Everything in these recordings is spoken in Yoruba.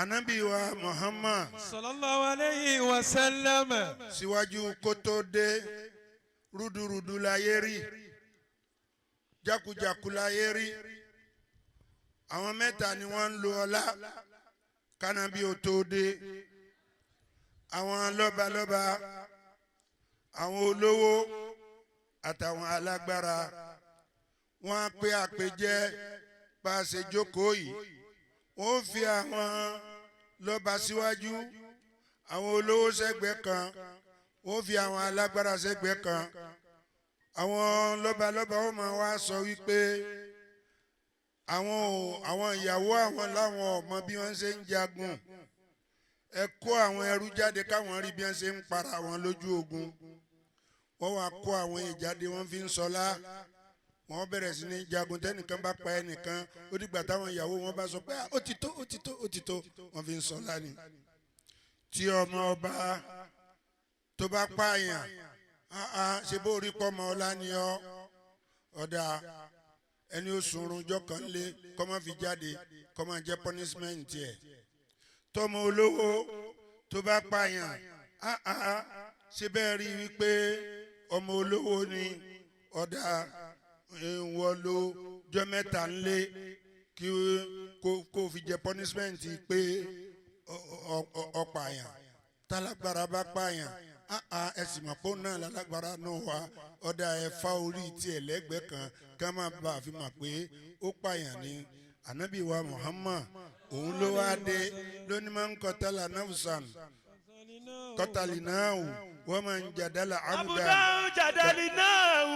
Anabi wa Muhammad Sallallahu alayhi wa sallam. Síwájú kó tó dé, rúdurùdu láyé rí, jákujàku láyé rí. Àwọn mẹ́ta ni wọ́n ń lo ọlá kánábì ó tó dé: àwọn lọ́balọ́ba, àwọn olówó àtàwọn alágbára. Wọ́n á pé àpèjẹ bá a ṣe jókòó yìí, wọ́n ó fi àwọn lọ́ba síwájú, àwọn olówó sẹ́gbẹ̀ẹ́ kan, wọ́n fi àwọn alágbára sẹ́gbẹ̀ẹ́ kan. Àwọn lọ́balọ́ba, wọ́n máa wá sọ wípé àwọn ò àwọn ìyàwó àwọn láwọn ọmọ bí wọ́n ṣe ń jagun, ẹ kó àwọn ẹrú jáde káwọn rí bí wọ́n ṣe ń para wọn lójú ogun. Wọ́n wá kó àwọn èèyàn jáde, wọ́n fi ń sọlá, wọ́n bẹ̀rẹ̀ sí ní jagun. Tẹ́nìkan bá pa ẹnìkan, ó dìgbà táwọn ìyàwó wọn bá sọ pé, "Ah, ó ti tó, ó ti tó, ó ti tó." Wọ́n fi ń sọlá ni. Tí ọmọ ọba tó bá pààyàn, ah, ah, ṣe bó rí pọ́mọ ọlá ni ọ́, ọ̀dà ẹni ó sunrun ọjọ́ kan lé kọ́ máa fi jáde, kọ́ máa jẹ́ punishment ẹ̀. Tọmọ olówó tó bá pààyàn, ah, ah, ṣe bẹ́ẹ̀ rí wípé ọmọ olówó ni, ọ̀dà wọ́n ló jọ́ 3 ńlé kí kó fi jẹ punishment pé ọ̀pààyàn. Tálágbára bá pààyàn, ah, ah, ẹ sì mọ̀ pé òun náà lálágbára náà wá, ọ̀dà ẹ̀ fa orí tiẹ̀ lẹ́gbẹ̀ẹ́ kan ká má bàa fi mọ̀ pé ó pààyàn ni. Ànábì wa Muhammad, òun ló wá dé lónìí, máa ń قتل نفسا قتلناه ومن جدل عمدا عمدا جدلناه.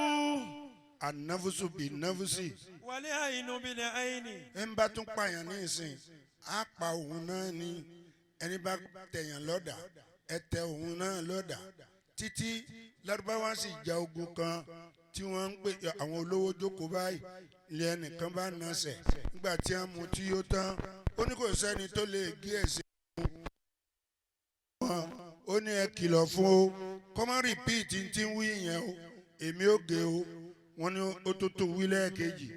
النفس بالنفس. والعين بالعين. Ẹ ń bá tún pààyàn ní ìsìn, á pa òun náà ní. Ẹni bá tẹ̀yàn lọ́dà, ẹ tẹ òun náà lọ́dà. Títí Lárúbáwá sì ja ogun kan tí wọ́n ń pè àwọn olówó jókòó báyìí, ilé ẹnìkan bá nasẹ̀. Nígbà tí wọ́n mú tí yóò tán, ó ní kò sẹ́ni tó lè gé ẹ̀sìn wọn. Ó ní ẹ kìlọ̀ fún o, kọ́mọ́ repeat tí ń wí yẹn o, èmi ò gé o. Wọ́n ní ó tó tún wí lẹ́ẹ̀kejì,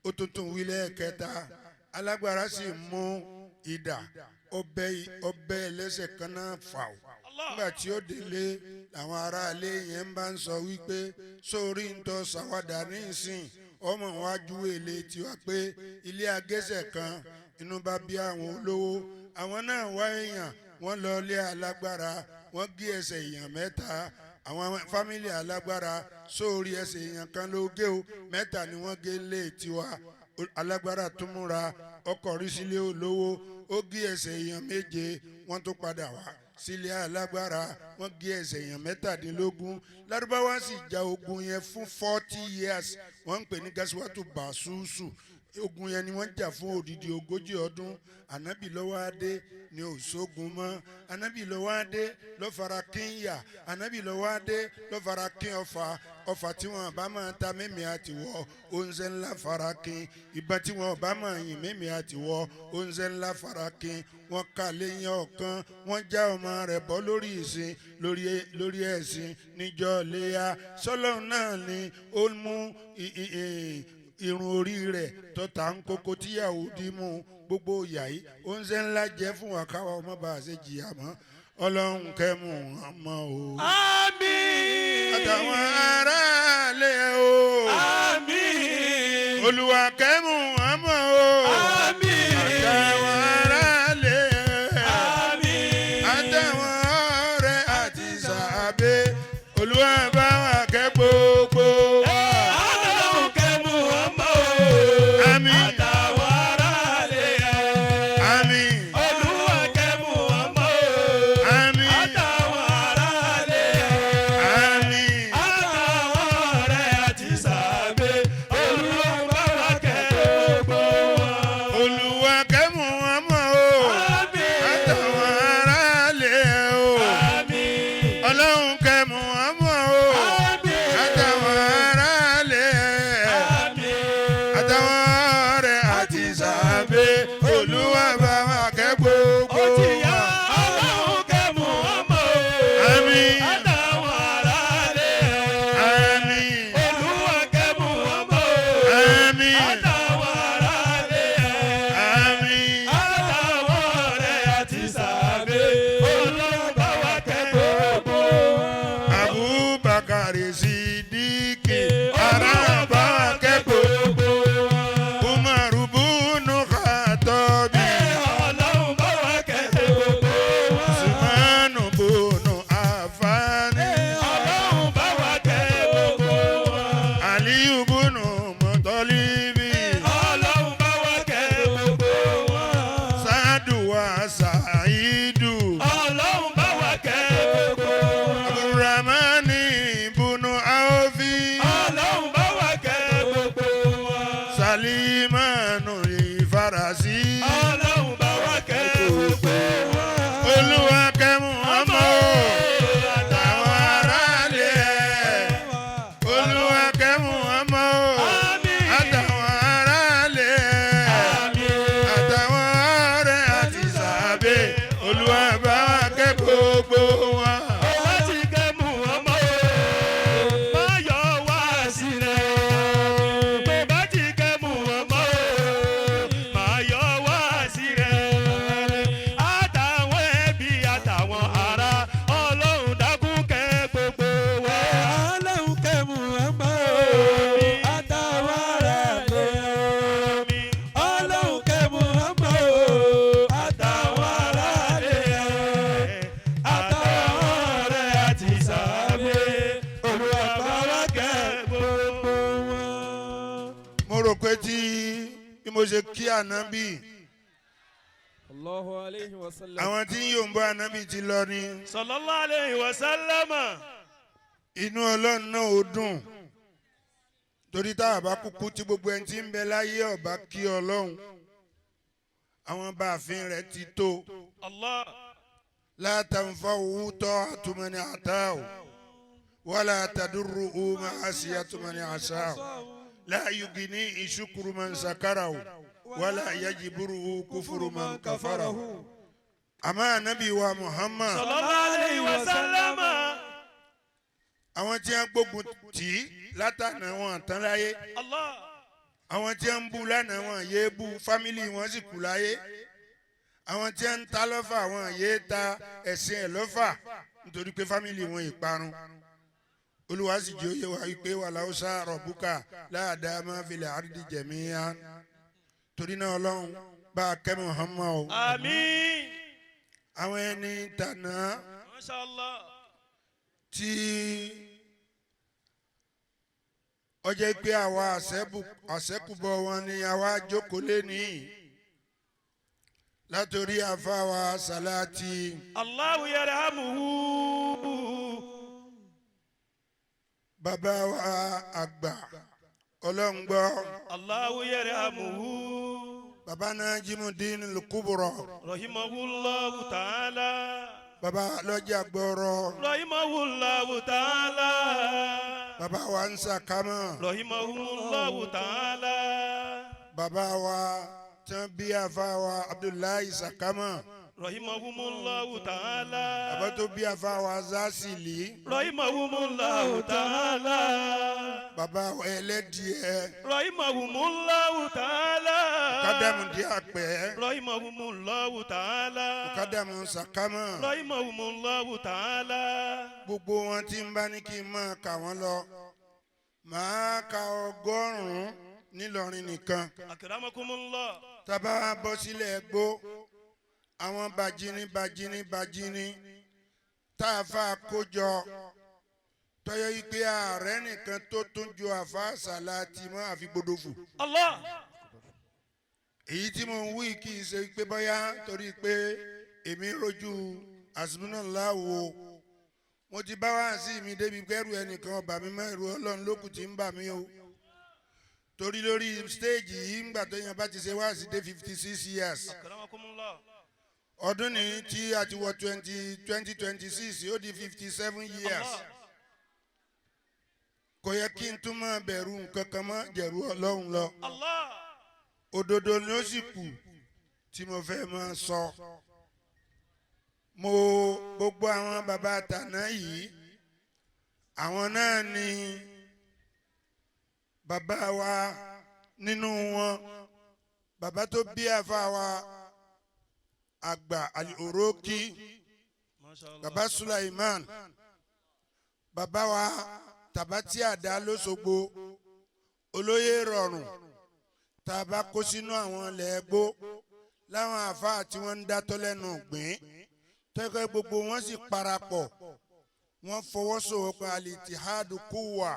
ó tó tún wí lẹ́ẹ̀kẹta. Alágbára sì mú idà, ọbẹ̀ ọbẹ̀ ẹlẹ́sẹ̀ kan náà fà ó. Nígbà tí ó délé, àwọn aráalé yẹn ń bá ń sọ wípé sórí ń tọ́ sàwádà ní ìsìn, ọmọ wájú èlé tiwa pé ilé agẹ́sẹ̀ kan. Inú bá bí àwọn olówó, àwọn náà wá èèyàn, wọ́n lọ ilé alágbára, wọ́n gé ẹsẹ̀ èèyàn mẹ́ta. Àwọn family alágbára, sórí ẹsẹ̀ èèyàn kan ló gé o, mẹ́ta ni wọ́n gé lé tiwa. Alágbára tún múra, ọkọ̀ rí sílé olówó, ó gé ẹsẹ̀ èèyàn méje. Wọ́n tún padà wá sílé alágbára, wọ́n gé ẹsẹ̀ èèyàn 17. Lárúbáwá sì ja ogun yẹn fún 40 years. Wọ́n ń pè ní غزوة بسوس. Ogun yẹn ni wọ́n jà fún odidi 40 ọdún. Ànábì lọ́wọ́ adé ni ò sógun mọ́. Ànábì lọ́wọ́ adé ló fara kín yà. Ànábì lọ́wọ́ adé ló fara kín ọfà. Ọfà tí wọn bá máa ta mímì àtiwọ́, oúnjẹ ńlá fara kín. Ìbọn tí wọn bá máa yìn mímì àtiwọ́, oúnjẹ ńlá fara kín. Wọn kà léyìn ọ̀kan, wọ́n já ọmọ rẹ̀ bọ́ lórí ìsìn, lórí ẹ̀sìn níjọ́ léyà. Sọlọ́run náà ni ó mú irun orí rẹ̀ tó ta ń kókó tíyàwó dì mú. Gbogbo ìyà yìí, oúnjẹ ńlá jẹ́ fún wa káwa ọmọ bá a ṣe jìyà mọ́. Ọlọ́run kẹ́mu ọmọ o. Àmín. Àtàwọn aráàlú o. Àmín. Olúwa kẹ́mu ọmọ o. Àmín. Àtàwọn aráàlú. Àmín. Àtàwọn ọ̀rẹ́ àti sàbẹ̀, Olúwa bá wa kẹ́ gbogbo wa. Ọlọ́run kẹ́mu ọmọ o. Àmín. Àtàwọn aráàlú ẹ̀. Àmín. Olúwa kẹ́mu ọmọ o. Àmín. Àtàwọn aráàlú ẹ̀. Àmín. Àtàwọn ọ̀rẹ́ àti sàbẹ̀. Olúwa bá wa kẹ́ gbogbo wa Sàídù. Ọlọ́run bá wa kẹ́ gbogbo wọn. Abdulrahmani bunu Awfi. Ọlọ́run bá wa kẹ́ gbogbo wọn. Salimanu Ifarasi. Ọlọ́run bá wa kẹ́ gbogbo wọn. Olúwa kẹ́ Muhammad o, àtàwọn aráàlú ẹ̀. Olúwa kẹ́ Muhammad o, Àmín. àtàwọn aráàlú ẹ̀. Àmín. Àtàwọn ọ̀rẹ́ àti sàbẹ̀. Olúwa bá wa kẹ́ gbogbo wọn. Ọwọ́ ti kẹ́ Muhammad o, má yọ wá sílẹ̀. Tó bá ti kẹ́ Muhammad o, má yọ wá sílẹ̀. Àtàwọn ẹbí àtàwọn ará, Ọlọ́run dákun kẹ́ gbogbo wa. Ọlọ́run kẹ́ Muhammad o, àtàwọn ará rẹ̀. Ọlọ́run kẹ́ Muhammad o, àtàwọn ará rẹ̀. Àtàwọn ọ̀rẹ́ àti sàábé, Olúwa bá wa kẹ́ gbogbo wọn. Mo rò pé tí bí mo ṣe kí ànábì, Allahu alayhi wa sallam. àwọn tí ń yòǹbó ànábì ti lọ ni. Sallallahu alayhi wa sallam. Inú Ọlọ́run náà ó dùn torí tá a bá kúkú tí gbogbo ẹni tí ń bẹ láyé ọba kí Ọlọ́run, àwọn báàfin rẹ̀ ti tó. Allah. Látàǹfà owó tọ́ àtúmọ̀ní àtàwọ̀ wàlá tàdúrú ọmọ àṣìyà àtúmọ̀ní àṣàwọ̀ láàyò gíní ìṣukuru máa ń sàkárà o wàlá yajiburu kúfuru máa ń kàfàrà o. Àmọ́ ànábì wa Muhammad, Sallallahu alayhi wa sallam. àwọn tí wọ́n gbógun tì í látànà wọn tán láyé. Allah. Àwọn tí ń bú lánàá wọn yéé bú, family wọn sì kú láyé. Àwọn tí ń ta lọ́fà wọn yéé ta ẹ̀sìn ẹ̀ lọ́fà nítorí pé family wọn ìparun. Olúwa sì jẹ́ òye wa wípé wà láwùsá rọ̀bùkà láàdá máa fi lè àrídì jẹ̀míyà. Torí náà Ọlọ́run bá a kẹ́ Muhammad o. Àmín. Àwọn ẹni tànà Masha Allah. tí ọjọ́ pé àwa àṣẹ́kùbọ̀ wọn ni àwa jókòó lé ní látòrí àfáwà sàláàtì. Allahu yarhamuhu. Bàbá wa àgbà ọlọ́ngbọ́. Allahu yarhamuhu. Bàbá náà Jimudin Lukuburo. Rahimahullahu ta'ala. Bàbá lọ́jà gbọ́rọ̀. Rahimahullahu ta'ala. Bàbá wa ń sàkámọ̀. Rahimahullahu ta'ala. Bàbá wa tán bí àfáwà Abdullahi sàkámọ̀. Rahimahumullahu ta'ala. Bàbá tó bí àfáwà Zásìlì. Rahimahumullahu ta'ala. Bàbá wa ẹlẹ́dìẹ. Rahimahumullahu ta'ala. Kádàmù dí àpẹ́. Rahimahumullahu ta'ala. Kádàmù sàkámọ̀. Rahimahumullahu ta'ala. Gbogbo wọn tí ń bá ní kí n máa kà wọ́n lọ, màá ka 100 nílọrin nìkan. Akramakumullah. Tábà wá bọ́ sílẹ̀ gbó, àwọn bàjíní bàjíní bàjíní tá a fa kójọ tọ́yọ́ yìí pé ààrẹ nìkan tó tún ju àfa sàláàtì mọ́ àfi gbódòfò. Allah. Èyí tí mo ń wí kì í ṣe pé bóyá torí pé èmi rojú àsìmúnàláwo mo ti bá wá sí mi débi kẹrù ẹnìkan ọba mi mọ ẹrù Ọlọ́run lókùn tí ń bà mí o, torí lórí stéèjì yìí ńgbà tó yẹn bá ti ṣe wá sí dé 56 years. Akramakumullah. Ọdún ní tí a ti wọ 2026, ó di 57 years. Kò yẹ kí n tún máa bẹ̀rù nǹkan kan mọ́ jẹ̀rù Ọlọ́run lọ. Allah. Òdodo ni ó sì kù tí mo fẹ́ máa sọ. Mo gbogbo àwọn bàbá tàná yìí, àwọn náà ni bàbá wa nínú wọn, bàbá tó bí àfa wa àgbà Al-Oroki, bàbá Sulaiman, bàbá wa Tàbátì Àdá lọ́sọ̀gbọ̀, olóyè rọrùn tá a bá kó sínú àwọn lẹ́ẹ̀gbó láwọn àáfàá tí wọ́n ń dátọ́ lẹ́nu gbìn tẹ́kọ̀, gbogbo wọn sì parapọ̀, wọ́n fọwọ́sowọ́pọ̀ al-ittihadu quwwa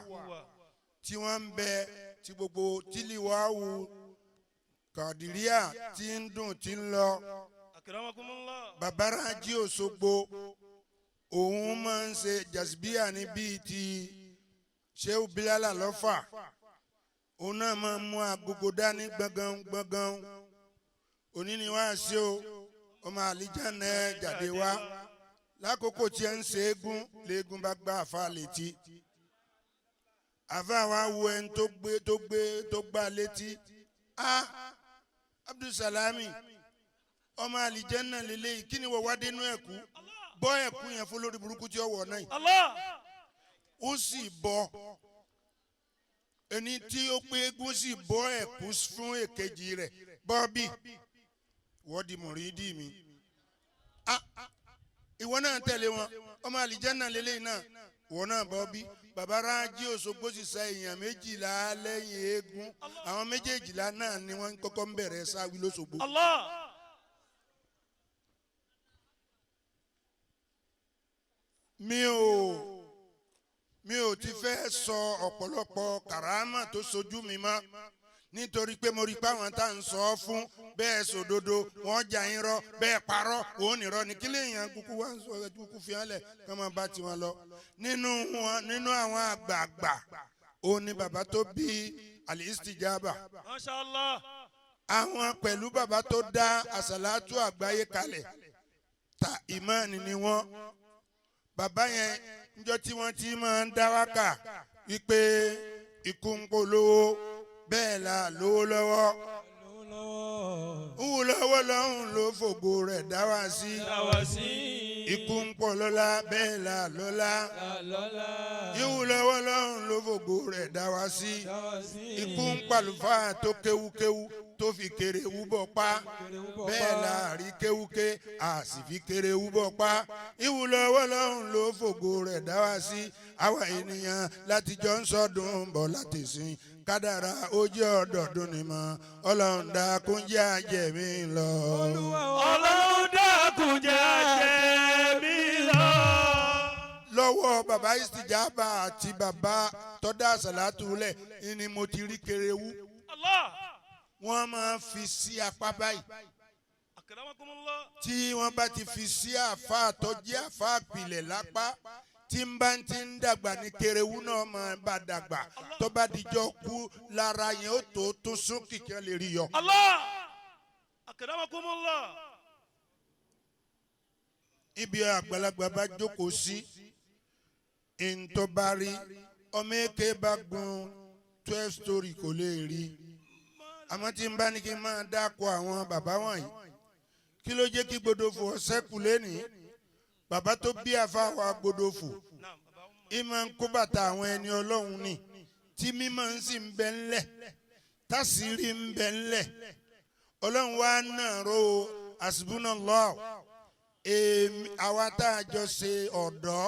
tí wọ́n ń bẹ tí gbogbo tíliwáwù kàdíríà tí ń dùn tí ń lọ. Akramakumullah. Bàbá Rájí Òṣogbo òun máa ń ṣe jàsíbíà ní bíi ti Ṣéhù Bílálà lọ́fà. Òun náà máa ń mú agogo dání gbọ̀ngàn gbọ̀ngàn. Òní ni wá sí o, ọmọ àlìjáná ẹ jáde wá. Lákòókò tí ẹ ń ṣe eégún, léegun bá gbá àfa létí. Àfa wa wo ẹni tó gbé tó gbé tó gbá létí. Ah! Abdulsalami, ọmọ àlìjẹ́nà lélẹ́yìí, kí ni wọ́n wá dénú ẹ̀kú bọ́ ẹ̀kú yẹn fún lórí burúkú tí ó wọ̀ náà yìí. Allah. Ó sì bọ́ ẹni tí ó pé eégún sì bọ́ ẹ̀kú fún èkejì rẹ̀ bọ́bí wọ́n di mùrídìí mi. Ah, ìwọ náà tẹ̀lé wọn, ọmọ àlìjẹ́nà lélẹ́yìí náà, ìwọ náà bọ́bí. Bàbá Rájí Òṣogbo sì sa èèyàn 12 lẹ́yìn eégún, àwọn méjèèjìlá náà ni wọ́n kọ́kọ́ ń bẹ̀rẹ̀ sáwí lóṣogbo. Allah. Mi ò ti fẹ́ sọ ọ̀pọ̀lọpọ̀ kàrámà tó sojú mi mọ́, nítorí pé mo rí pé àwọn tá à ń sọ ọ́ fún bẹ́ẹ̀ sòdodo wọ́n jà ń rọ, bẹ́ẹ̀ parọ́ òun nìrọ́ ni. Kí lèèyàn kúkú wá ń sọ ẹ kúkú fi hàn lẹ̀ kí wọ́n bá tiwọn lọ. Nínú wọn, nínú àwọn àgbààgbà, òun ni bàbá tó bí Al-Istijaba. Masha Allah. Àwọn pẹ̀lú bàbá tó dá àsàlátù àgbáyé kalẹ̀ ta ìmánì ni wọ́n. Bàbá yẹn níjọ́ tí wọ́n ti máa ń dá wákà wípé ikú ń polówó bẹ́ẹ̀ la lówó lọ́wọ́, ń lọ́wọ́ lọ́hùn ló fògo rẹ̀ dá wá sí. Ikú ń pọ̀ lọ́lá bẹ́ẹ̀ la lọ́lá, ìwú lọ́wọ́ lọ́hùn ló fògo rẹ̀ dá wá sí. Ikú ń pàlùfà tó kéwúkéwú tó fi kéré wúbọ̀ pa, bẹ́ẹ̀ la rí kéwúké a sì fi kéré wúbọ̀ pa. Ìwú lọ́wọ́ lọ́hùn ló fògo rẹ̀ dá wá sí. Àwa ènìyàn láti jọ ń sọdún bọ̀ láti sìn kádàrá ó jẹ́ ọ̀dọ̀ọdún ni mọ́. Ọlọ́run dákun jẹ́ àjẹmí lọ. Ọlọ́run dákun jẹ́ àjẹmí lọ. Lọ́wọ́ bàbá Istijaba àti bàbá tọ́dá àsàlátù lẹ̀ ni mo ti rí kéréwú. Allah. Wọ́n máa fi sí apá báyìí. Akramakumullah. Tí wọ́n bá ti fi sí àfa àtọ́jú àfa àpilẹ̀ lápá, tí ń bá ti ń dàgbà ní kéréwú náà máa bá dàgbà, tó bá dijọ́ kú lára yẹn ó tó tún sún kìkẹ́ lè rí yọ. Allah. Akramakumullah. Ibi àgbàlagbà bá jókòó sí ntọ́bárí, ọmọ èké bá gun 12 story kò lè rí. Àmọ́ tí n bá ní kí n máa dáko àwọn bàbá wọ̀nyí, kí ló jẹ́ kí Gbódòfò ọ̀sẹ́kù lẹ́nìí? Bàbá tó bí àfáwà Gbódòfò ìmọ̀ ń kó bàtà àwọn ẹni ọlọ́run ni, tí mímọ́ ń sì ń bẹ ńlẹ̀, tásìrí ń bẹ ńlẹ̀. Ọlọ́run wa náà ro àsìbúnà lọ́ọ̀ èmi àwa tá a jọ ṣe ọ̀dọ́.